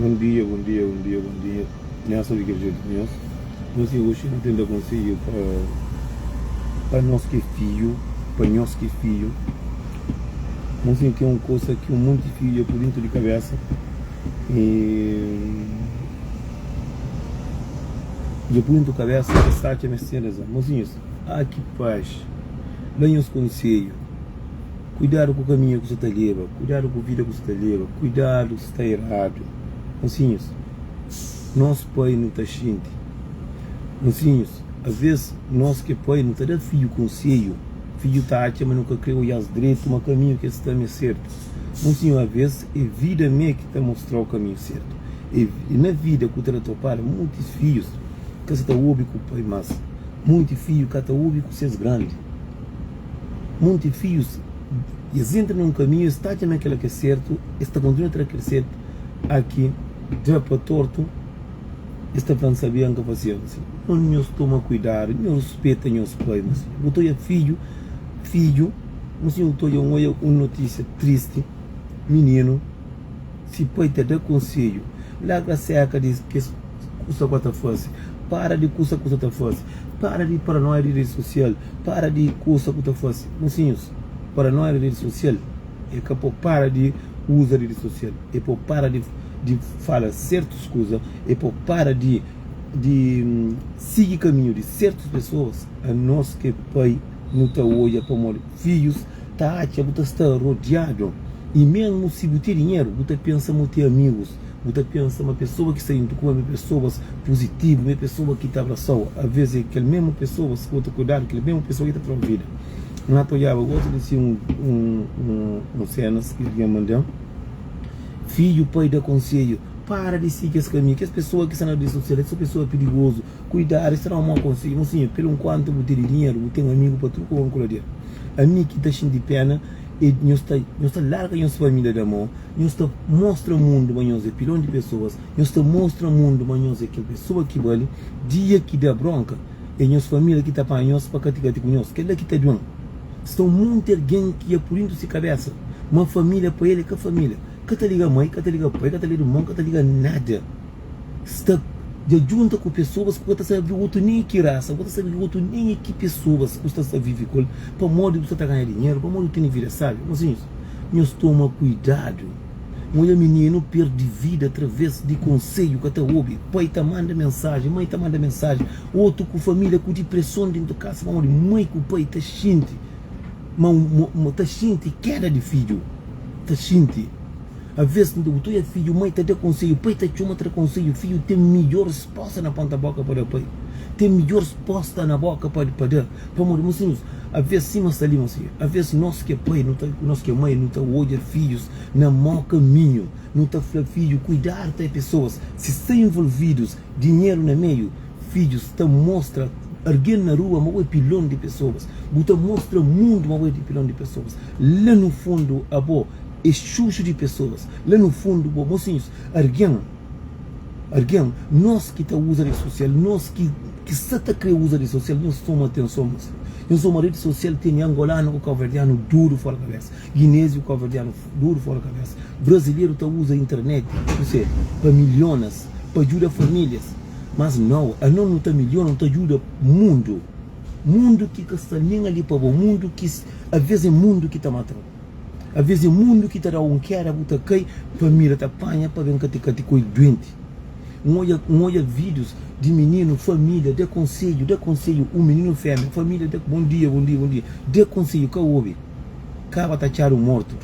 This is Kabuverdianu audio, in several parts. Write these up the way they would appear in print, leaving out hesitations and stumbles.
Bom dia, bom dia, bom dia, bom dia. Nessa de kel jeito nhos. Nhos ki gosta di tenta konsedju pa pa nos ki é fidju, pa nhos ki é fidju. Nhos ten ki un kusa ki un monti fidju poi dentu di kabesa e dja poi dentu kabesa es ta atxa ma es ten razon. Mosinhus, ah ki paz! Da nhos konsedju. Kuidadu ku kaminhu ku sa ta leba, kuidadu ku vida ku sa ta leba, kuidadu sta eradu. Mosinhus, nos pai nu ta xinti. Mosinhus, asves nos ki é pai nu ta da fidju konsedju, fidju ta atxa ma nu ka kre odja-s dretu ma kaminhu ki es sta ma é sertu. Mosinhu, aves é vida mê ki ta mostrau kaminhu sertu. É na vida ku ta da topada montis fidjus ka sa ta obi ku pai mas monti fidju ka ta obi ku ses grandi. Monti fidjus es entra na un kaminhu es ta atxa ma kela ke sertu es ta kontinua tra kel sertu aki da pa tortu es ta fla N sabia N ka fasia si no nhos toma kuidadu nhos ruspeta nhos pai mas bu ta odja fidju fidju si bu ta odja un odja un notisia tristi mininu Si pai ta da konsedju, larga seka di kes kusa ku ta fase, para di kusa ku ta fase, para di paranoia di redi sosial, para di kusa ku ta fase. Mosinhus, paranoia di redi sosial e ka po para di uza redi sosial, e po para di di fala sertus kusa, e po para di di sigi kaminhu di sertus pesoas. Anos ki pai nu ta odja pamodi fidjus ta atxa bu ta sta rodiadu i mesmu si bu ten dinheru bu ta pensa ma bu ten amigus bu ta pensa ma pesoa ki sta djuntu ku bo é pesoas puzitivu ma é pesoa ki ta abrasau aves é kel mesmu pesoas ki bu ta kuidadu kel mesmu pesoa ki ta trau vida N ta odjaba gosi di si un un senas ki algen manda-m fidju pai da konsedju para di sigi kes kaminhu kes pesoa ki sta na redi sosial é so pesoa pirigozu Kuidadu, es ta da-u mau konsedju. Mosinhu, pelu nkuantu bu tene dinheru, bu ten amigu pa tudu ku kuladeru. Ami ki ta xinti pena é nhos ta nhos ta larga nhos família da mô, nhos ta mostra mundu ma nhos é pilon di pesoas, nhos ta mostra mundu ma nhos é kel pesoa ki bali. Dia ki da bronka, é nhos família ki ta panha nhos pa kati-kati ku nhos. Kel-la ki ta duen. Sta un monti algen ki dja pui dintu si kabesa ma família pa el é ka família. Ka ta liga mai, ka ta liga pai, ka ta liga irmon, ka ta liga nada. Sta dja djunta ku pesoas ku ka ta sabe otu nen ki rasa, ku ka ta sabe otu nen ki pesoas ku sta sta vive ku el, pamodi bu sta ta ganha dinheru, pamodi bu tene vida sabi. Mosinhus, nhos toma kuidadu. N odja mininu perdi vida atraves di konsedju ka ta obi. Pai ta manda mensajen, mai ta manda mensajen, otu ku familia ku dipreson dentu kasa pamodi mai ku pai ta xinti ma ta xinti keda di fidju, ta xinti. Aves nta bu ta oja fidju, mai ta da konsedju, pai ta txoma ta da konsedju, fidju ten midjor resposta na ponta boka pa da pai, ten midjor resposta na boka pa pa da, pamodi mosinhus, aves sima sta li mosinhu, aves nos ki é pai, nu ta nos ki é mai, nu ta odja fidjus na mau kaminhu, nu ta fla fidju kuidadu ta pesoas si sta involvidus dinheru na meiu, fidjus ta mostra argen na rua ma bo é pilon di pesoas, bu ta mostra mundu ma bo é pilon di pesoas, la nu fundu abo. É xuxu di pesoas la nu fundu bo mosinhus argen argen nos ki ta uza redi sosial nos ki ki sa ta kre uza redi sosial nhos toma atenson mosinhus nhos toma redi sosial tene angolanu ku kauverdianu duru fora kabesa ginezi ku kauverdianu duru fora kabesa brazileru ta uza internet kuse pa milionas pa djuda familias mas nau ano nu ta miliona nu ta djuda mundu mundu ki ka sta nen ali pa bo mundu ki aves é mundu ki ta matau. Aves é mundu ki ta da-u un keda bu ta kai, família ta panha pa ben kati-kati ku el duenti. N odja N odja vídius di mininu, família da konsedju, da konsedju, un mininu fémia, família da bon dia, bon dia, bon dia, da konsedju, ka obi, kaba ta atxadu mortu.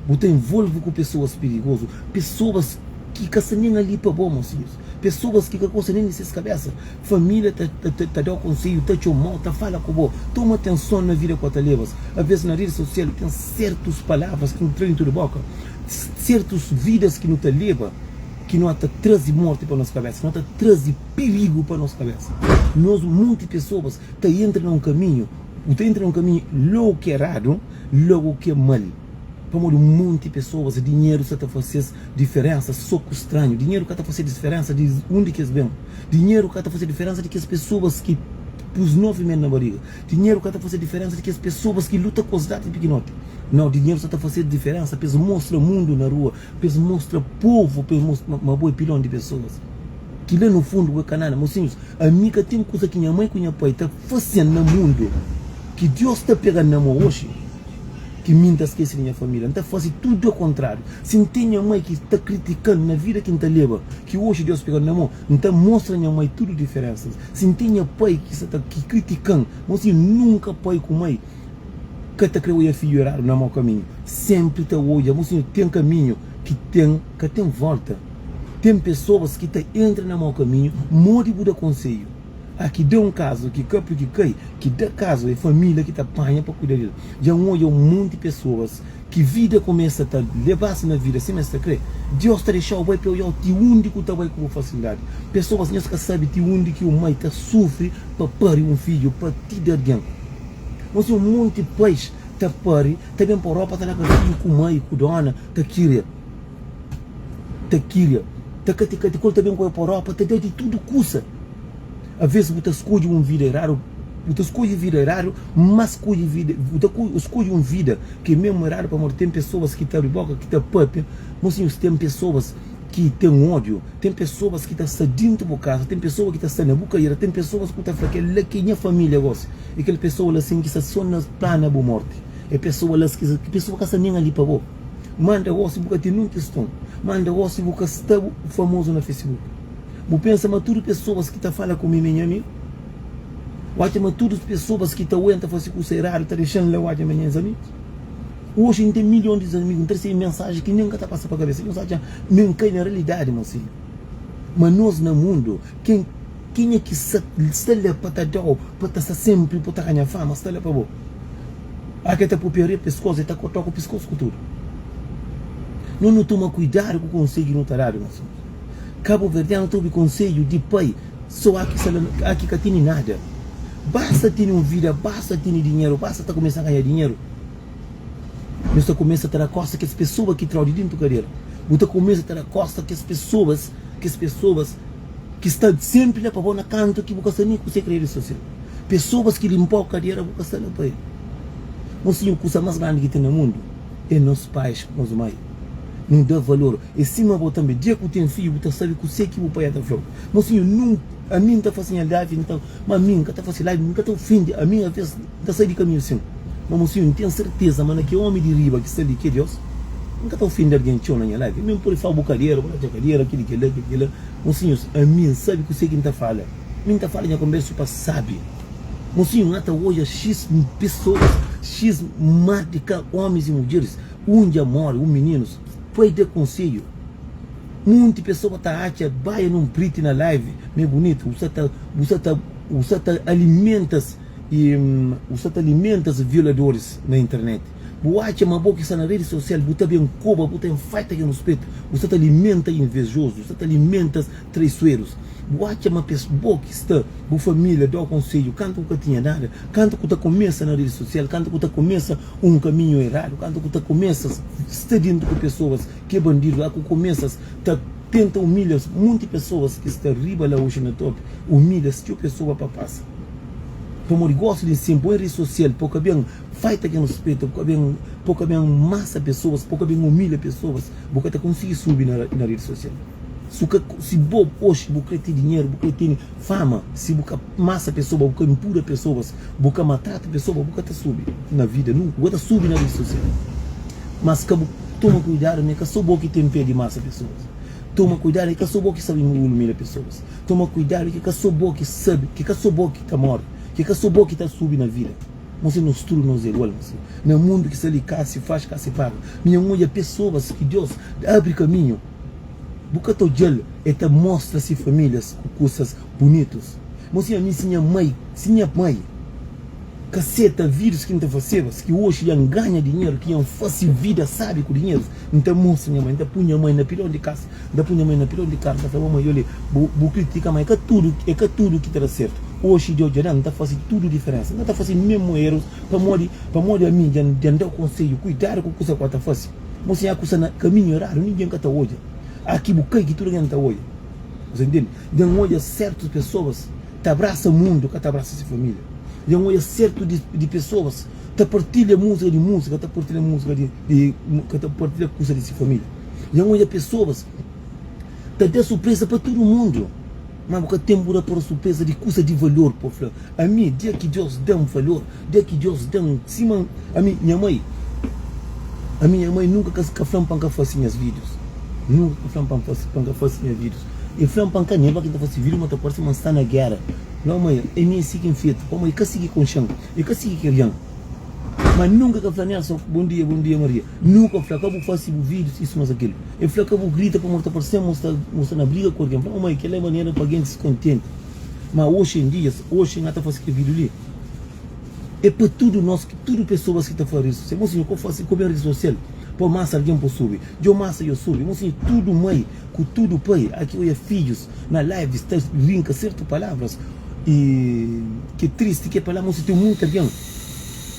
Bu ta involve ku pesoas pirigozu, pesoas ki ka sta nen ali pa bo, mosinhus, pesoas ki ka gosta nen di ses kabésa. Família ta ta dau konsedju, ta txomau, ta fala ku bo. Toma atenson na vida ku ta lebas. Aves na redi sosial ten sertus palavras ki nu tra dintu di boka, sertus vidas ki nu ta leba ki no ta traze morti pa nos kabesa, no ta traze pirigu pa nos kabesa. Nos monti pesoas ta entra na un kaminhu, bu ta entra na un kaminhu logu ki eradu, logu ki é mal. Pamodi un monti pesoas, dinheru sa ta fase-s diferensa so ku stranhu. Dinheru ka ta fase diferensa di undi ki es ben. Dinheru ka ta fase diferensa di kes pesoas ki. pus 9 mes na bariga. Dinheru ka ta fase diferensa di kes pesoas ki luta ku es dati pikinoti. Nau, dinheru sa ta fase diferensa pa es mostra mundu na rua, pa es mostra povu, pa es mostra ma bo é pilon di pesoas. Kila no fundu bo é ka nada. Mosinhus, ami ka ten kusa ki nha mai ku nha pai ta fasen na mundu ki Dios ta pegan na mo oxi ki mi N ta skese di nha familia. N ta fase tudu okontrariu. Si N ten nha mai ki ta kritikan na vida ki N ta leba, ki oxi Dios pegan na mo, N ta mostra nha mai tudu diferensas. Si N ten nha pai ki sa ta ki kritikan, mosinhu, nunka pai ku mai ka ta kre odja fidju eradu na mau kaminhu. Senpri ta odja, mosinhu, ten kaminhu ki ten ka ten volta. Ten pesoas ki ta entra na mau kaminhu, modi bu da konsedju? A ki da un kazu ki ka pudi kai, ki da kazu é familia ki ta panha pa kuida del. Dja N odja un monti pesoas ki vida kumesa ta lebas na vida sima es ta kre. Deus ta dexau bai pa odjau ti undi ku ta bai ku bu fasilidadi. Pesoas nhos ka sabi ti undi ki un mai ta sufri pa pari un fidju pa ti da algen. Nos un monti pais ta pari ta ben pa Europa ta larga fidju ku mai ku dona ta kiria. Ta kiria, ta kati kati kol ta ben ku el pa Europa ta da di tudu kusa. Aves bu ta skodje un vida eradu, bu ta skodje vida eradu, má skodje vida, bu ta skodje un vida ki é mesmu eradu pamodi ten pesoas ki ta abri boka, ki ta papia, mosinhus, ten pesoas ki ten ódiu, ten pesoas ki ta sta dintu bu kaza, ten pesoa ki ta sta na bu kaira, ten pesoas ku ta fla kel la ki é nha família gosi, é kel pesoa la sin ki sta so na plana bu morti, é pesoa la ki pesoa ka sta nen ali pa bo. Manda gosi bu ka ten nun kiston, manda gosi bu ka sta famozu na Facebook. Bu pensa ma tudu pesoas ki ta fala ku mi ma é nha amigu? Bu atxa ma tudu pesoas ki ta oia-m ta fase kusa eradu ta dexa-m la odja ma é nhas amigus? Oji N ten milhon di amigu, N ta resebe mensaji ki nen ka ta pasa pa kabesa. Nhos atxa ma N kai na realidadi, mosinhu? Ma nos na mundu, ken kenha ki sa sta la pa ta da-u, pa ta sta senpri pa ta ganha fama, sta la pa bo. Ora ki el ta pupia riba piskos, el ta korta-u ku piskos ku tudu. Nos nu toma kuidadu ku konsedju ki nu ta dadu, mosinhus. Kabuverdianu ta obi konsedju di pai so a ki sta la a ki ka tene nada. Basta tene un vida, basta tene dinheru, basta ta kumesa ganha dinheru, nhos ta kumesa ta da kosta kes pesoa ki trau di dintu kadera. Bu ta kumesa ta da kosta kes pesoas, kes pesoas ki sta senpri la pa bo na kantu ki bu ka sta nin ku se redi sosial. Pesoas ki linpau kadera bu ka sta la pa el. Mosinhu, kusa mas grandi ki ten na mundu é nos pais ku nos mai. Nu da valor. É sima bo tanbe, dia ku ten fidju bu ta sabe kuse ki bu pai ta flau. Mosinhu, nunka ami N ta fase nha live, N ta, ma ami N ka ta fase live, N ka ta ofende, ami aves N ta sai di kaminhu sin. Ma mosinhu, N ten serteza ma na ki omi di riba ki sta li, ki é Deus, N ka ta ofende algen txeu na nha live. Mi N pode fala bu kadera, bu ratxa kadera, kili kila, kili kila. Mosinhus, ami N sabe kuse ki N ta fala. Mi N ta fala nha konbersu pa sabe. Mosinhu, N ta odja xis pesoas, xis mar di ka omis i mudjeris. Un dja more, un mininus pai da konsedju. Munti pesoa ta atxa baia nun priti na live ma é bunitu. Bu sa ta bu sa ta bu sa ta alimentas e bu sa ta alimentas violadores na internet. Bu atxa ma bo ki sta na redi sosial bu ta ben koba, bu ta infaita ken ruspetu. Bu sa ta alimenta invejosus, bu sa ta alimentas traisuerus. Bu atxa ma pes bo ki sta bu familia dau konsedju kantu ku ka tinha nada, kantu ku ta kumesa na redi sosial, kantu ku ta kumesa un kaminhu eradu, kantu ku ta kumesa sta dentu ku pesoas ki é bandidu, la ku kumesa ta tenta umilha munti pesoas ki sta riba la oji na topi, umilha txeu pesoa pa pasa. Pamodi gostu di nsin poi redi sosial pa ka ben faita ken ruspetu, pa ka ben pa ka ben masa pesoas, pa ka ben umilha pesoas, bu ka ta konsigi subi na na redi sosial. Su ka si bo oxi bu kre ten dinheru, bu kre tene fama, si bu ka masa pesoa, bu ka empura pesoas, bu ka maltrata pesoa, bu ka ta subi na vida nunka, bu ka ta subi na redi sosial. Mas ka bu toma kuidadu ma e ka so bo ki ten pe di masa pesoas. Toma kuidadu e ka so bo ki sabi umilha pesoas. Toma kuidadu ki ka so bo ki sabi, ki ka so bo ki ta mori, ki ka so bo ki ta subi na vida. Mos nos tudu nos é igual mos. Na mundu ki sta li ka si faz ka si paga. Mi N odja pesoas ki Deus abri kaminhu. Bu ka ta odjal e ta mostra si familias ku kusas bunitus. Mos ami si nha mai, si nha mai ka seta videos ki N ta faseba, ki oxi dja N ganha dinheru, ki dja N fasi vida sabi ku dinheru, N ta mostra nha mai, N ta pui nha mai na pilon di kasa, N ta pui nha mai na pilon di karu, N ta fla, Mamai, olha, bu bu kritika ma e ka tudu, e ka tudu ki ta da sertu. Oxi Deus dja da-m, N ta fasi tudu diferensa. N ka ta fasi mesmu erus pamodi, pamodi ami dja N dja N da-u konsedju, kuidadu ku kusa ku a ta fasi. Bo sinha kusa na kaminhu eradu, ningen ka ta odja. Aki bu kai ki tudu algen ta odja. Bu sa ntende? Dja N odja sertus pesoas. ta abrasa mundu ka ta abrasa se família. Dja N odja sertu di pesoas ta partilha múzika di múzika, ta partilha múzika di ka ta partilha kusa di se família. Dja N odja pesoas ta da surpresa pa tudu mundu, ma bu ka ten bu da pa surpresa di kusa di valor pa fla, ami dia ki Deus da-m valor, dia ki Deus da-m sima ami nha mai, ami nha mai nunka ka fla-m pa N ka fase nhas vídius, nunka ka fla-m pa N fase pa N ka fase nha vídius. E fla-m pa N ka neba ki N ta fase vídiu ma ta parse ma N sta na géra. Nau mai, é mi si ki N fetu, pamodi e ka sigi konxe-m, e ka sigi kria-m. Ma nunka ka fla Nelson, bon dia, bon dia Maria. Nunka fla ka bu fase bu vídius isu mas akilu. E fla ka bu grita pamodi ta parse-m ma bu sta na briga ku algen. Fla, oh mai, kel-la é manera pa gentis kontenti. Ma oxi en dia, oxi N ta fase kel vídiu li, é pa tudu nos, tudu pesoas ki ta fla redi sosial. Mosinhu, ko fase, ko ben redi sosial pa masa algen pa subi. Djo masa djo subi. Mosinhu, tudu mai ku tudu pai aki oia fidjus na lives ta rinka sertu palavras e ke tristi ke pa la mosi ten munti algen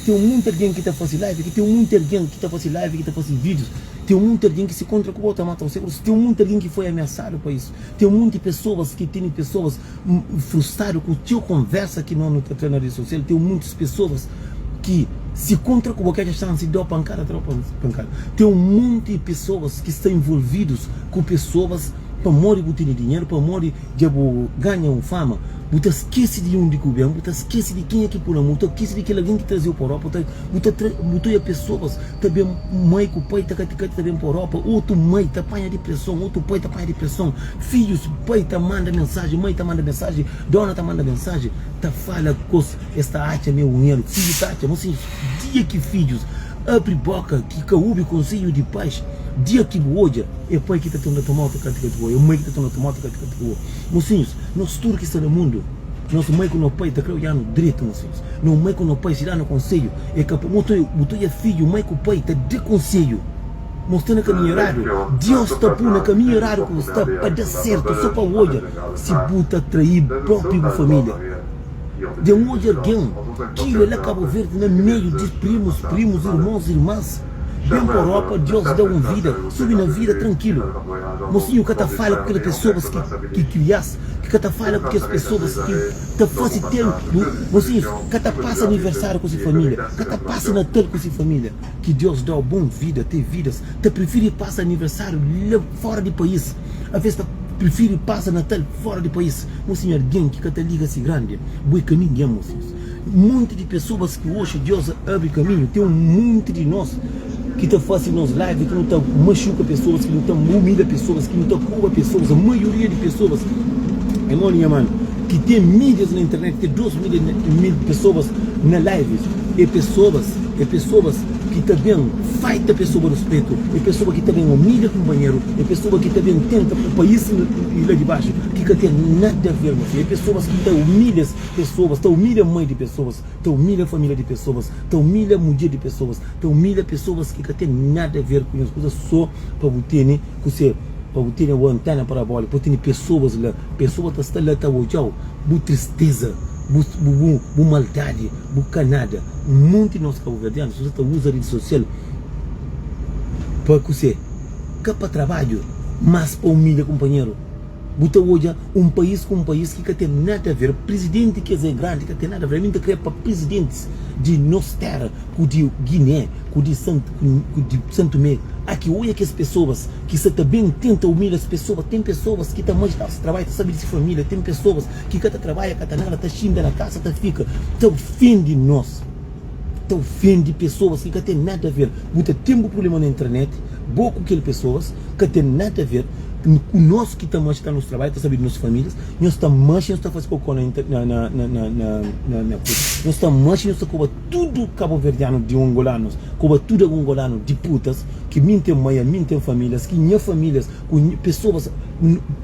ten munti algen ki ta fasi live ki ten munti algen ki ta fasi live ki ta fasi videos ten munti algen ki se kontra ku bo ta mata você ten munti algen ki foi ameasadu pa isu ten munti pessoas ki tene pessoas frustradu ku txeu konversa ki no ta tra na rede sosial ten muntis pessoas ki si kontra ku bo ke xansi dau pankada ta dau pankada ten un monti pessoas ki sta envolvidus ku pessoas pamodi bu tene dinheru pamodi dja bu ganha un fama bu ta skese di undi ku ben bu ta skese di kenha ki pui na bu ta skese di kel algen ki trazeu pa Europa bu ta bu ta oia pessoas ta ben mai ku pai ta kati kati ta ben pa Europa otu mai ta panha depreson otu pai ta panha depreson fidjus pai ta manda mensaji mai ta manda mensaji dona ta manda mensaji ta fala kos Es ta atxa ma é un eru. Fidju ta atxa ma sin. Dia ki fidjus abri boka ki ka obi konsedju di pais, dia ki bu odja, é pai ki ta torna toma kati kati ku bo, é mai ki ta torna toma kati kati ku bo. Mosinhus, nos tudu ki sta na mundu, nos mai ku no pai ta kre odja-nu dretu, mosinhus. No mai ku no pai si da-nu konsedju, é ka pa. Bu ta odja fidju, mai ku pai ta da konsedju, ma sta na kaminhu eradu. Deus ta pui na kaminhu eradu ki bu sta pa da sertu, so pa odja si bu ta trai propi bu familia. Dja N odja algen kria la Kabu Verdi na meiu di primus, primus, irmons, irmans. Ben pa Europa, Dios da un vida, subi na vida trankilu. Mosinhu ka ta fala ku kel pesoas ki ki krias, ki ka ta fala ku kes pesoas ki ta fasi tempu. Mosinhus ka ta pasa aniversariu ku si familia, ka ta pasa Natal ku si familia. Ki Dios dau bon vida, te vidas, ta prifiri pasa aniversariu la fora di pais, aves ta prifiri pasa Natal fora di pais. Mosinhu algen ki ka ta liga si grandi bo é ka ningen mosinhus monti di pesoas ki oxi Dios abri kaminhu ten un monti di nos ki ta fasi nos live ki nu ta maxuka pesoas ki nu ta umilha pesoas ki nu ta koba pesoas maioria di pesoas é modi nha manu ki ten milhas na internet ten 2 mil pesoas na live é pesoas é pesoas ki ta ben faita pesoa ruspetu é pesoa ki ta ben umilha kunpanheru é pesoa ki ta ben tenta ku pais la di baxu ki ka ten nada a ver ma fé. É pesoas ki ta umilha pesoas, ta umilha mai di pesoas, ta umilha família di pesoas, ta umilha mudjer di pesoas, ta umilha pesoas ki ka ten nada a ver ku nhos kuza so pa bu tene kuse, pa bu tene bu antena parabólica, pa bu tene pesoas la, pesoas ta sta la ta odjau bu tristeza, bu bu bu maldadi, bu ka nada. Un monti di nos kabuverdianus ta uza redi sosial pa kuse, ka pa trabadju, mas pa umilha kunpanheru. Bu ta odja un pais ku un pais ki ka ten nada a ver, prizidenti ki es é grandi ka ten nada a ver. Ami N ta kre pa prizidentis di nos tera ku di Guiné ku di ku di San Tomé aki odja kes pesoas ki sa ta ben tenta umilha es pesoas. Ten pesoas ki ta maj ta trabadja ta sabe di se familia, ten pesoas ki ka ta trabadja ka ta nada ta xinta na kasa ta fika ta ofendi nos, ta ofendi pesoas ki ka ten nada a ver. Bu ta ten bu prublema na internet bo ku kel pesoas ka ten nada a ver. Ku nos ki ta manxe ta nos trabadju ta sabe di nos familias nhos ta manxe nhos ta fase kokó na na na na na na kuza nhos ta manxe nhos ta koba tudu kaboverdianu di angolanos koba tudu angolanu di putas ki mi n ten mai ami n ten familias ki nha familias ku pesoas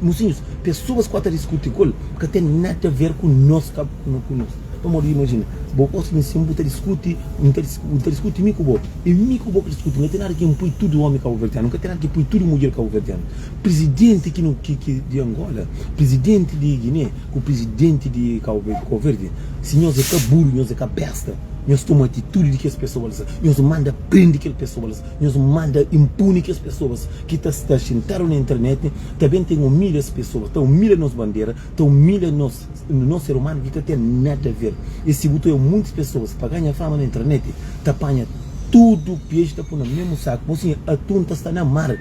mosinhus pesoas ku ata diskuti ku el ka ten nada ver ku nos ku nos pamodi imajina bo gosta di nsin bu ta diskuti n ta diskuti mi ku bo. É mi ku bo ki diskuti, N ka ten nada ki N pui tudu omi kabuverdianu, N ka ten nada ki pui tudu mudjer kabuverdianu. Prizidenti ki nu ki ki di Angola, prizidenti di Guiné ku prizidenti di Kabu Verdi, si nhos é ka buru, nhos é ka besta. Nhos toma atitudi di kes pesoas, nhos manda prende kel pesoas, nhos manda inpuni kes pesoas ki ta sta xintadu na internet ta ben ten umilha es pesoas, ta umilha nos bandera, ta umilha nos nos ser umanu ki ka ten nada a ver. E si bu ta oia muntis pesoas pa ganha fama na internet ta panha tudu pexi ta pui na mesmu saku, bo sin atun ta sta na mar,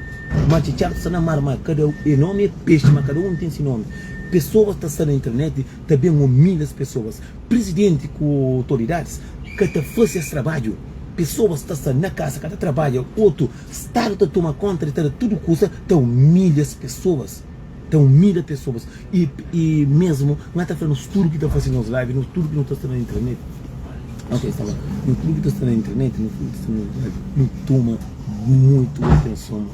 ma txitxar ta sta na mar, ma kada e nomi e pexi, ma kada un ten si nomi. Pesoas ta sta na internet ta ben umilha es pesoas. Prizidenti ku otoridadis ka ta fase es trabadju, pesoas ta sta na kasa ka ta trabadja, otu stadu ta toma konta di ta da tudu kusa, ta umilha es pesoas, ta umilha pesoas i i mesmu nha ta fla nos tudu ki ta fase nos live, nos tudu ki no ta sta na internet, ok sta ba, nos tudu ki ta sta na internet, nos tudu ki ta sta na live, nu toma muitu atenson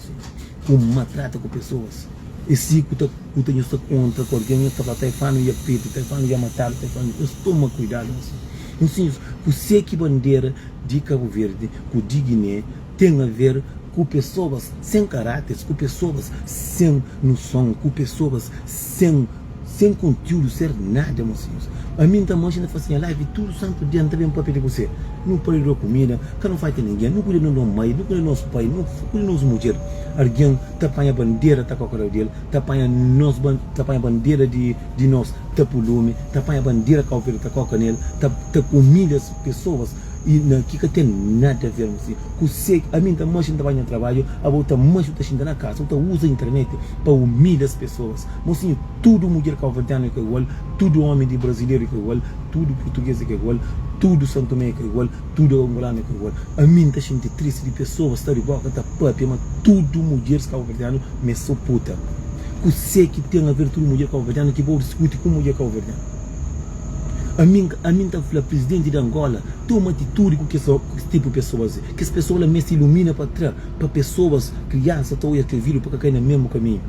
ku maltrata ku pesoas. E si ku ta ku ta nhos ta kontra ku algen nhos ta fla taifanu ya perde taifanu ya matadu taifanu nhos toma kuidadu nhos nhos kuse ki bandera di Cabo Verde ku di Guiné ten a ver ku pessoas sen karates ku pessoas sen noson ku pessoas sen sen kontiudu ser nada mosinhos ami nta manxe nta fasi nha live tudu santu dia nta ben papia di kuse nu pode da kumida ka nu faita ninguém nu kuida di no mai nu kuida di nos pai nu kuida di nos mudjer algen ta panha bandera ta koka del ta panha nos ta panha bandera di di nos ta pu lumi ta panha bandera Cabo Verde ta koka nel ta ta umilha pessoas i na ki ka ten nada a ver mosinho kuse ami nta manxe nta bai nha trabadju abo ta manxe bu ta xinta na kasa bu ta uza internet pa umilha as pessoas mosinho tudu mudjer cabo-verdiano é ka igual tudu homi di brasileiro é ka igual tudu português é ka igual tudu santomé é ka igual Tudu angolanu é ka igual. Ami nta xinti tristi di pessoas sta di boka ta papia ma tudu mudjeris kabuverdianu ma é so puta. Kuse ki ten a ver tudu mudjer kabuverdianu ki bo diskuti ku mudjer kabuverdianu? Ami ami nta fla presidenti di Angola toma atitudi ku kes tipu pessoas li. Kes pessoas la mesti ilumina pa tra pa pessoas kriansa ta oia kel video pa ka kai na mesmu kaminhu.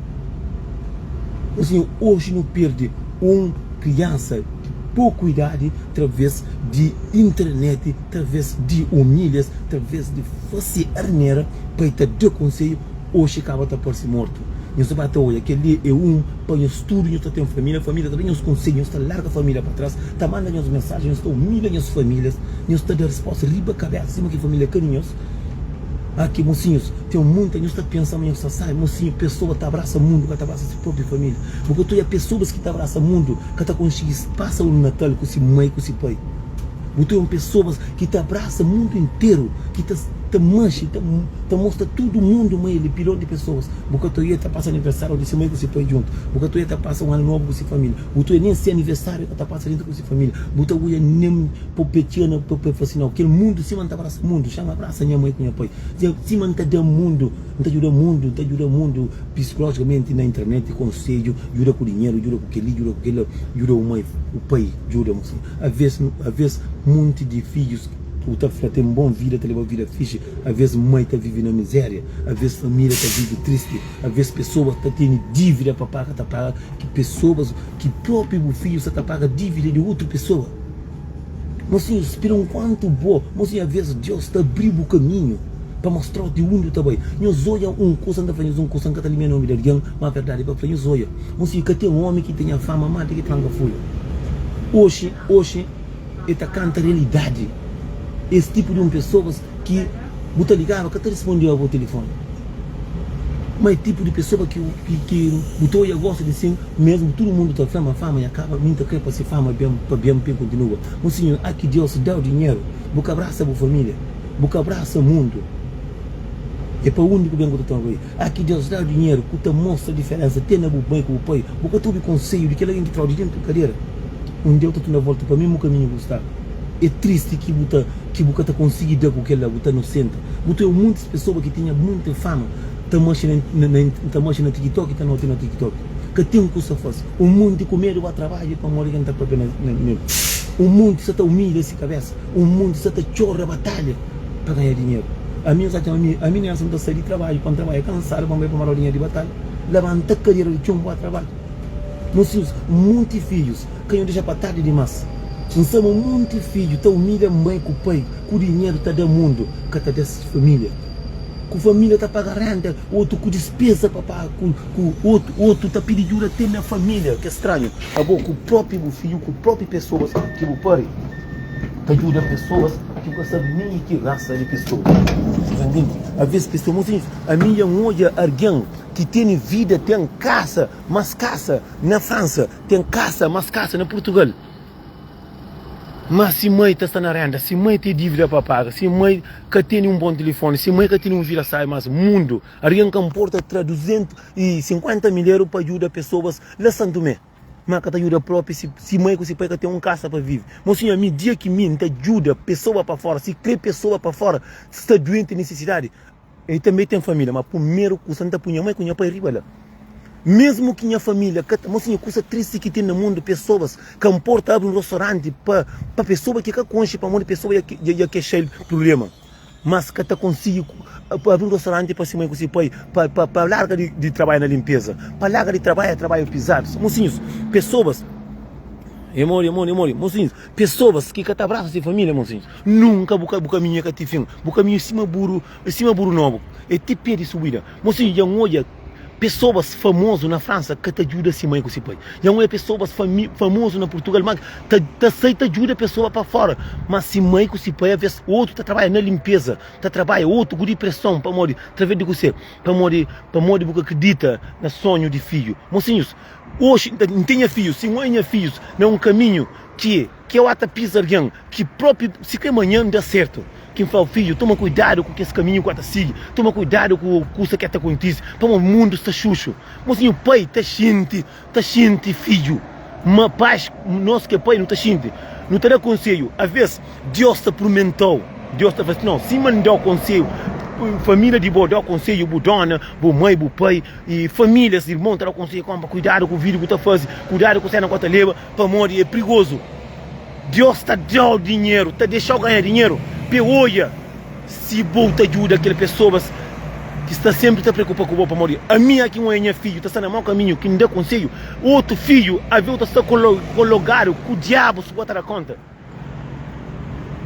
Mosinhu oxi nu perdi un kriansa di poku idadi traves di internet, traves di umilhas, traves di fase arnera pa e ta da konsedju, oxi kaba ta parse mortu. Nhos ta ba ta odja kel li e un pa nhos tudu, nhos ta ten família, família ta da nhos konsedju, nhos ta larga família pa tras, ta manda nhos mensajen, nhos ta umilha nhos famílias, nhos ta da resposta riba kabesa sima ki família ka di nhos. Ah ki mosinhus, ten munta nhos ta pensa ma nhos ta sabi, mosinhu, pesoa ta abrasa mundu ka ta abrasa si propi família. Bu ka ta odja pesoas ki ta abrasa mundu ka ta konsigi pasa un Natal ku si mai ku si pai. Bu ta un pesoas ki ta abrasa mundu interu, ki ta ta manxe, ta ta mostra tudu mundu ma el é pilon di pesoas. Bu ka ta oia ta pasa aniversariu di si mai ku si pai djuntu. Bu ka ta oia ta pasa un anu nobu ku si familia. Bu ta oia nen si aniversariu ka ta pasa dentu ku si familia. Bu ta oia nen pa pe txiga na pa pe fla si nau kel mundu sima N ta abrasa mundu, xa N abrasa nha mai ku nha pai. Sima N ta da mundu, N ta djuda mundu, N ta djuda mundu psikolojikamente na internet, konsedju. Djuda ku dinheru, djuda ku kel-li, djuda ku kel-la, djuda u mai, u pai, djuda mo si. Aves, aves munti di fidjus ku ta fla ten bon vida, ta leba vida fixi, aves mai ta vive na mizeria, aves familia ta vive tristi, aves pesoas ta tene divida pa paga, ta paga ki pesoas ki propi bu fidju sa ta paga divida di utru pesoa. Mosinhu, spira un kuantu bo. Mosinhu, aves Deus ta abri bu kaminhu pa mostrau di undi bu ta bai. Nhos oia un kusa, N ta fla nhos un kusa, N ka ta limia nomi di algen, ma verdadi pa fla, nhos oia. Mosinhu, ka ten omi ki tenha fama ma di ki tranka fulha. Oxi, oxi e ta kanta realidadi. Es tipu di un pesoas ki bu ta ligaba ka ta rispondeba bo tilifoni. Ma e tipu di pesoa ki ki bu ta oia gosta di sin. Mesmu tudu mundu ta fla ma fama nha kaba, mi nta kre pa si fama ben pa ben pin kontinua. Mon sinhor, a ki Deus dau dinheru, bu ka brasa bu familia, bu ka brasa mundu. E pa undi ku ben ku ta toma bai? A ki Deus dau dinheru ku ta mostra diferensa te na bu mai ku bu pai, bu ka ta obi konselhu di kel algen ki trau di dentu kadera. Un dia bu ta tunda volta pa mesmu kaminhu ku bu staba. E tristi ki bu ta ki bu ka ta konsigi da ku kel la, bu ta nosenta. Bu ta obi muntis pesoa ki tinha munti fama ta maxi na na ta maxi na tiktok ta noti na tiktok. Ka ten kusa fasi. Un munti ku medu ba trabadja pamodi ke N ta papia na nel. Un munti sa ta umilha si kabesa. Un munti sa ta txora batalha pa ganha dinheru. Ami N sa txoma mi, ami Nelson N ta sai di trabadju pa N trabadja kansadu pa N bai pa Marau dinheru di batalha. Labanta kadera di txon ba trabadja. Mosinhus, munti fidjus ka nho dexa pa tardi dimas. N sa ma munti fidju ta umilha mai ku pai ku dinheru ta da mundu ka ta da si familia. Ku familia ta paga renda, otu ku dispeza pa paga ku ku otu, otu ta pidi djuda te na familia. Ke stranhu, abo ku propi bu fidju, ku propi pesoas ki bu pari. Ta djuda pesoas ki bu ka sabe nen di ki rasa di pesoa. Bu ta ntende? Aves pesoa, mosinhus, ami dja N odja argen ki tene vida, ten kasa, mas kasa na Fransa, ten kasa, mas kasa na Purtugal. Má si mai ta sta na renda, si mai ten dívida pa paga, si mai ka tene un bon tilifoni, si mai ka tene un vida sábi, mas mundu, argen ka nporta tra 250 mil eru pa djuda pesoas la Santumé. Ma ka ta djuda propi si si mai ku si pai ka ten un kasa pa vive. Mosinhu, ami dia ki mi N ta djuda pesoa pa fora, si kre pesoa pa fora sta duenti nisisidadi, el tanbe ten familia, ma primeru kusa N ta pui nha mai ku nha pai riba la. Mesmu ki nha familia ka ta, mosinhu, kusa tristi ki ten na mundu, pesoas ka nporta abri un rostoranti pa pa pesoa ki ka konxe pamodi pesoa dja dja kexa-l prublema. mas ka ta konsigi abri un restauranti pa si mai ku si pai pa pa pa larga di di trabadja na limpeza pa larga di trabadja trabadju pizadu mosinhus pesoas e mori e mori e mori mosinhus pesoas ki ka ta abrasa si familia mosinhus nunka bu ka bu kaminhu e ka ti fin bu kaminhu é sima buru é sima buru nobu é ti pé di subida mosinhus dja N odja pesoas famozu na Fransa ka ta djuda si mai ku si pai dja N odja pesoas famozu na Purtugal ma ta ta sai ta djuda pesoa pa fora ma si mai ku si pai aves otu ta trabadja na limpeza ta trabadja otu ku dipreson pamodi traves di kuse pamodi pamodi bu ka kridita na sonhu di fidju mosinhus oxi N ten nha fidju si N odja nha fidjus na un kaminhu ki Ki eu ata pisa algen ki propi si kre manhan da sertu. Ki N fla-u fidju, toma kuidadu ku kes kaminhu ku ata sigi, toma kuidadu ku kusa ki ata kontise, pamodi mundu sta xuxu. Mosinhu, pai ta xinti, ta xinti fidju, ma pais, nos ki é pai nu ta xinti, nu ta da konsedju. Aves Dios ta purmenta-u, Dios ta fla si, nau, sima N da-u konsedju, família di bo da-u konsedju, bu dona, bu mai, bu pai, i famílias, irmon ta da-u konsedju, konpa, kuidadu ku vida ku ta faze, kuidadu ku sena ku ata leba. Pamodi é prigozu. Deus ta da-u dinheru, ta dexa-u ganha dinheru pa e odja si bu ta djuda kel pesoas ki sta sénpri ta preokupa ku bo. Pamodi ami aki N odja nha fidju ta sta na mau kaminhu ki N da konsedju, otu fidju aveu ta sta kologadu ku diabu si bu ka ta da kónta.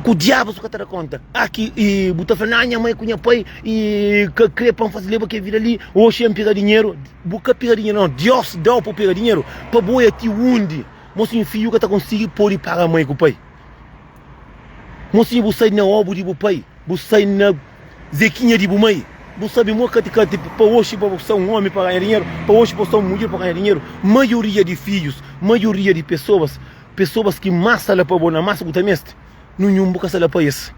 Ku diabu su ka ta da konta. Aki i bu ta fla, na nha mai ku nha pai i ka kre pa N fasi leba ke vida li, oxi N pega dinheru. Bu ka pega dinheru nau, Dios dau pa bu pega dinheru pa bu oia ti undi mosinhu fiju ka ta konsigi podi paga mai ku pai. Mosinhu bu sai na obu di bu pai, bu sai na zekinha di bu mai, bu sabi mo kati kati pa oxi pa bu sta un omi pa ganha dinheru, pa oxi pa bu sta un mudjer pa ganha dinheru. Maioria di fijus, maioria di pesoas Pesoas ki más sta la pa bo na más bu ta meste, ninhun bu ka sta la pa es.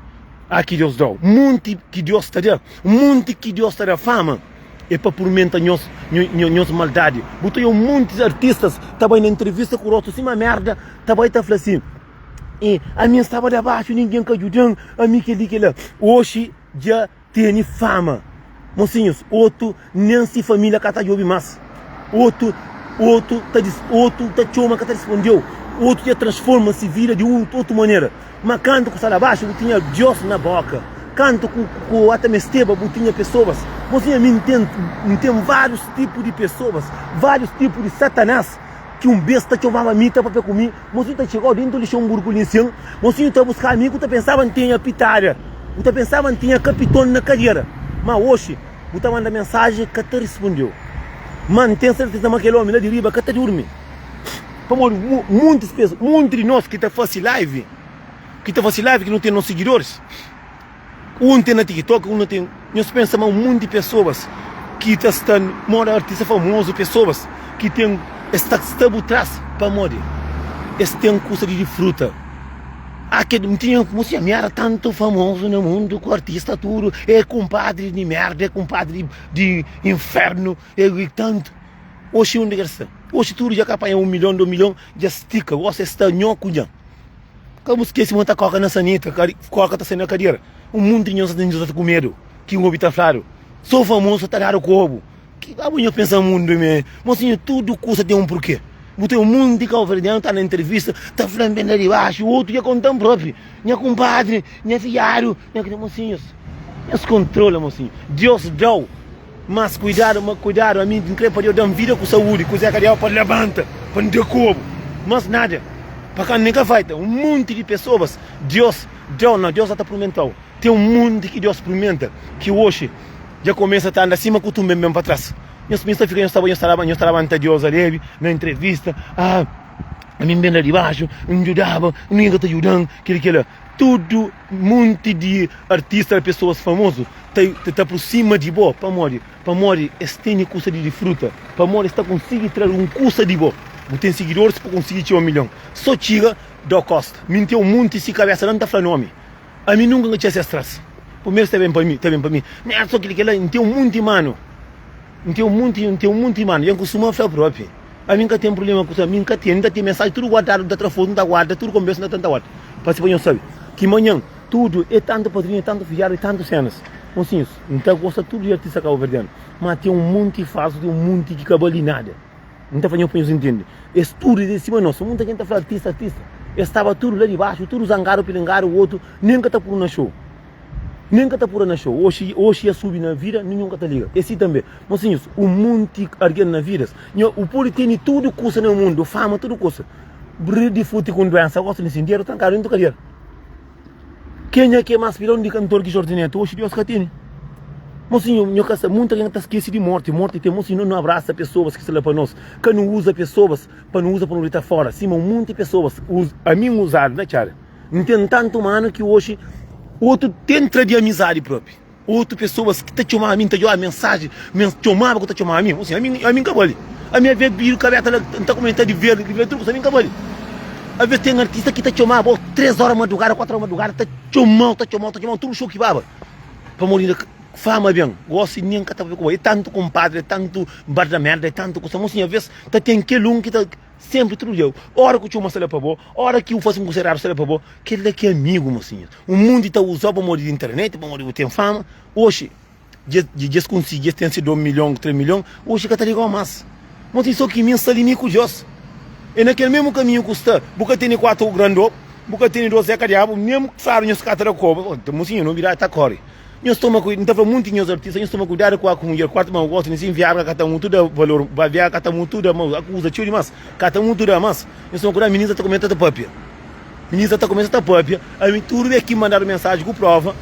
Ah ki Deus dau munti ki Deus ta da, munti ki Deus ta da fama é pa purmenta nhos nhos maldadi. Bu ta oia muntis artistas ta bai na entrevista ku rostu sima merda, ta bai ta fla si, e ami N staba la baxu ningen ka djudan, ami keli kela. Oxi dja Tene fama. Mosinhus, otu nen si familia ka ta djobe mas. Otu, otu ta dis, otu ta txoma ka ta rispondeu. Otu dja transforma si vida di un otu manera. Ma kantu ku sta la baxu bu tinha Dios na boka. Kantu ku ku ata mesteba bu tinha pesoas. Mosinhu, ami N ten, N ten varius tipu di pesoas, varius tipu di satanas ki un bes ta txomaba mi, ta papia ku mi. Mosinhu ta txegau dentu Luxemburgu li nsin. Mosinhu ta buskaba mi ku ta pensaba N tinha pitada, bu ta pensaba N tinha kapiton na kadera. Ma oxi bu ta manda mensaji ka ta rispondeu. Ma N ten serteza ma kel omi la di riba ka ta durmi. Pamodi muntis pes, munti di nos ki ta fasi live, ki ta fasi live ki nu ten nos sigidoris. Un ten na TikTok, un na ten. Nhos pensa ma un monti pesoas ki ta sta moda artista famozu, pesoas ki ten es ta sta bu tras pamodi es ten kusa di difruta. Ah ke N tinha mo si ami era tantu famozu na mundu ku artista tudu, e kumpadri di merda, e kumpadri di infernu, e tantu. Oxi undi ki es sta? Oxi tudu dja ka panha un milhon, dos milhon, dja stika, gosi es sta nho ku nha. Ka bu skese ma ta koka na sanita, koka ta sai na kadera. Un munti di nhos ta ku medu ki obi ta fladu, Sou famosu ta dadu kobu. Ki abo nhos pensa mundu me? Mosinhu, tudu kusa ten un purke. Bu ten un munti kauverdianu ta na entrevista ta fla N ben la di baxu, otu dja konta-m propi, nha kunpadri, nha fidjadu, nha. Mosinhus, nhos kontrola mosinhu. Dios dau. Mas kuidadu, ma kuidadu, ami N kre pa Deus da-m vida ku saúdi, kuzé ka deba pa labanta, pa N da kobu, mas nada, pa ka N ka faita. Un monti di pesoas Deus dau, na Deus ata purmentau. Ten un monti ki Deus purmenta ki oxi dja kumesa ta anda sima ku tumben ben pa tras. Nhos pensa fika nhos ta bai, nhos ta nhos ta labanta Deus alebi na entrevista, ah, ami N ben la di baxu, N djudaba, ningen ka ta djudan, kila kila. Tudu munti di artista, pesoas famozu ta ta aprosima di bo. Pamodi? Pamodi es tene kusa di difruta. Pamodi es ta konsigi tra un kusa di bo. Bu ten sigidoris pa konsigi txeu milhon. So txiga do kosta. Mi N ten un munti si kabesa la N ta fla nomi. Ami nunka N ka txia ses tras. Primeru es ta ben pa mi, ta ben pa mi. Nelson kili kila, N ten un munti manu. N ten un munti, N ten un munti manu. Dja N kustuma fla propi. Ami N ka ten prublema ku sa. Mi N ka ten. N ta ten mensaji tudu guardadu, N ta tra fotu, N ta guarda tudu konbersu, N ta ta guarda. Pa si pa nhos sabe ki manhan tudu é tantu padrinhu, é tantu fidjadu, é tantu senas. Mosinhus, N ta gosta tudu di artista kabuverdianu, ma ten un munti falsu, ten un munti ki ka bali nada. N ta fla nhos pa nhos intende. Es tudu é sima nos. Munta ken ta fla artista, artista. Es staba tudu la di baxu, tudu zangadu, pilingadu, otu nen ka ta puru na xou. Nen ka ta pura na xou. Oxi, oxi ya subi na vida, ninhun ka ta liga. É si tanbe. Mosinhus, un munti argen na vidas. Nho, u pudi tene tudu kusa na mundu, fama, tudu kusa. Bri di futi ku un duensa, gosi di sinderu trankadu dentu kadiera. Kenha ki é mas pilon di kantor ki Jorge Neto? Oxi Deus ka tene. Mosinhu, nho ka sa, munta algen ta skese di morti. Morti ten. Mosinhu, no abrasa pesoas ki sta la pa nos. Ka nu uza pesoas pa nu uza pa nu dita fora. Sima un munti pesoas, ami N uzadu na txada. N ten tantu manu ki oxi otu ten tra di amizadi propi. Otu pesoas ki ta txoma ami, N ta djoba mensaji, men txomaba ku ta txoma ami. Mosinhu, ami, ami N ka bali. Ami aves bidu kabeta la, N ta kumenta di verdi, di verdi, tudu kusa, ami N ka bali. Aves ten artista ki ta txomaba bo 3 ora madrugada, 4 ora madrugada, ta txomau, ta txomau, ta txomau, tudu xou ki baba. Pamodi inda fama ben, gosi nen ka ta papia ku bo. É tantu kunpadri, é tantu barda merda, é tantu kusa. Mosinhu, aves ta ten kel un ki ta senpri tudu dia. Ora ku txoma sta la pa bo, ora ki bu fasi un kusa eradu sta la pa bo. Kel la ki é amigu, mosinhu. Un mundu ta uzau pamodi di internet, pamodi bu ten fama. Oxi, dja es konsigi, dja es ten se 2 milhon, 3 milhon, oxi ka ta ligau mas. Mosinhu, so ki mi N sta li mi ku Dios. É na kel mesmu kaminhu ku sta. Bu ka tene 4 grandó, bu ka tene 2 Zé Kadiabu, nem fladu nhos ka ta da koba. Mosinhu, no bira ta kore. Nhos toma kuidadu, N ta fla munti nhos artista, nhos toma kuidadu ku aku mudjer kuartu ma gosta ni si viagra ka ta mutu da valor, ba viagra ka ta mutu da ma aku uza txeu dimas, ka ta mutu da mas. Nhos toma kuidadu, minina ta kumenta ta papia. Minina ta kumesa ta papia, ami tudu be ki mandadu mensaji ku prova,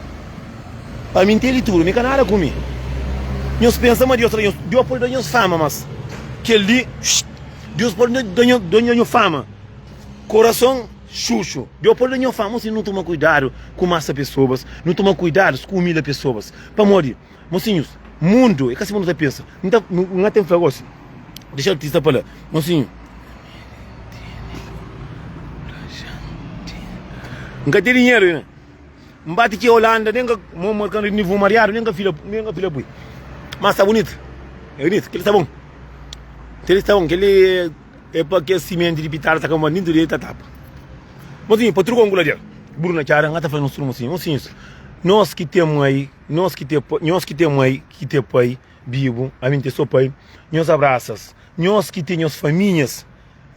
ami ntende tudu, mi ka nada ku mi. Nhos pensa ma Deus ta da nhos, Deus pode da nhos fama, mas kel li, Deus pode da nhos, da nhos fama, korason Xuxu, Deus pode da nho fama, mosinhu, nu toma kuidadu ku masa pesoas, nu toma kuidadus ku umilha pesoas, pamodi, mosinhus, mundu é ka sima nu ta pensa. N ta, N ten fla gosi, dexa artista pa la, mosinhu, N ka ten dinheru nha, N bati ki Holanda, nen ka, mo marka nivu mariadu, nen ka fila, nen ka fila pui, ma sta bunitu, é bunitu, kel-li sta bon, kel-li sta bon, kel-li. É pa kes simenti di pitada ta kamba dintu di el ta tapa. Mosinhu, pa truka un kulader. Buru na txada, N ka ta fla nos tudu mosinhu. Mosinhus, nos ki ten mai, nos ki ten nhos ki ten mai, ki ten pai bibu, ami N ten so pai, nhos abrasas. Nhos ki ten nhos faminhas,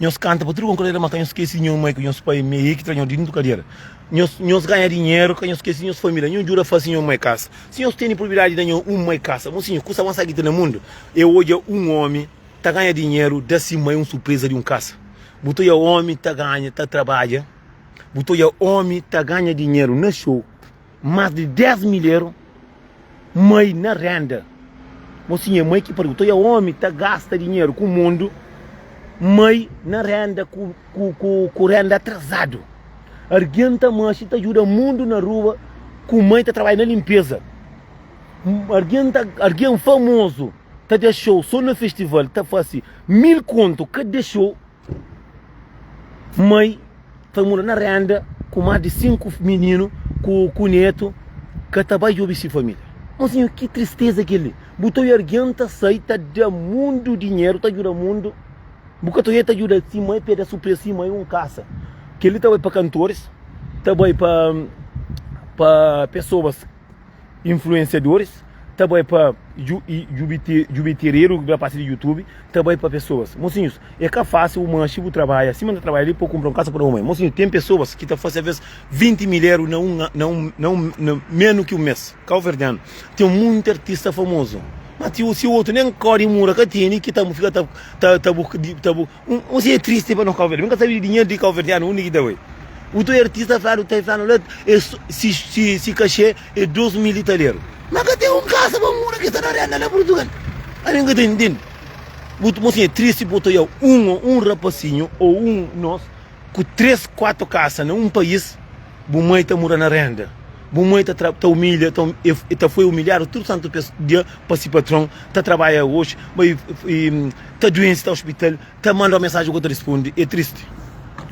nhos kanta pa truka un kulader, ma ka nhos skese di nhos mai ku nhos pai, mi é ki tra nhos di dintu kadera. Nhos, nhos ganha dinheru, ka nhos skese di nhos família. Nhos djuda fase nhos mai kasa. Si nhos tene probidadi di da nhos un mai kasa, mosinhu, kusa más ki ten na mundu é odja un omi. Ta ganha dinheru da si mai un surpresa di un kasa Bu ta odja omi ta ganha ta trabadja Bu ta odja omi ta ganha dinheru na xou Mas di 10 mil eru mai na renda Mosinha é mai ki pariu Bu ta odja omi ta gasta dinheru ku mundu Mai na renda ku ku ku ku renda atrasadu Argen ta maxi ta djuda mundu na rua Ku mai ta trabadja na limpeza Argen ta argen famozu ta dexou so na festival ta fase 1000 konto ka dexou mai ta mora na renda ku mas di 5 mininu ku ku neto ka ta bai djobe si familia mosinho ki tristeza keli bu ta oia argen ta sai ta da mundu dinheru ta djuda mundu bu ka ta oia ta djuda si mai pa e da surpresa si mai un kasa keli ta bai pa kantoris ta bai pa pa pesoas influenciadores ta bai pa jubitereru ki ta pasa di youtube ta bai pa pessoas mosinhus é ka fácil bu manxi bu trabalha sima nta trabalha li pa kumpra un kasa pa da un mãe mosinhu tem pessoas ki ta fasi aves 20 mil eru na un na un na un na menu ki un mes kauverdianu tem munti artista famoso ma ti si otu nem kori mura ka teni ki ta fika ta ta ta ta Un si é tristi pa nos kauverdianu. Mi ka sabi di dinheru di kauverdianu undi ki ta bai. Utu artista fladu ta flanu la é si si si kaxê é 2000 italeru. Ma ka ten un kasa pa mura ki sta na renda la Purtugal. Ami ka ta intende. Butu mosinhu é tristi bu ta oia un un rapasinhu ou un nos ku 3 4 kasa na un país. Bu mai ta mura na renda. Bu mai ta tra ta umilha ta e ta foi umilhadu tudu santu pes dia pa si patron ta trabadja oxi ma e ta duense ta ospital ta manda un mensaji ku ta risponde e tristi.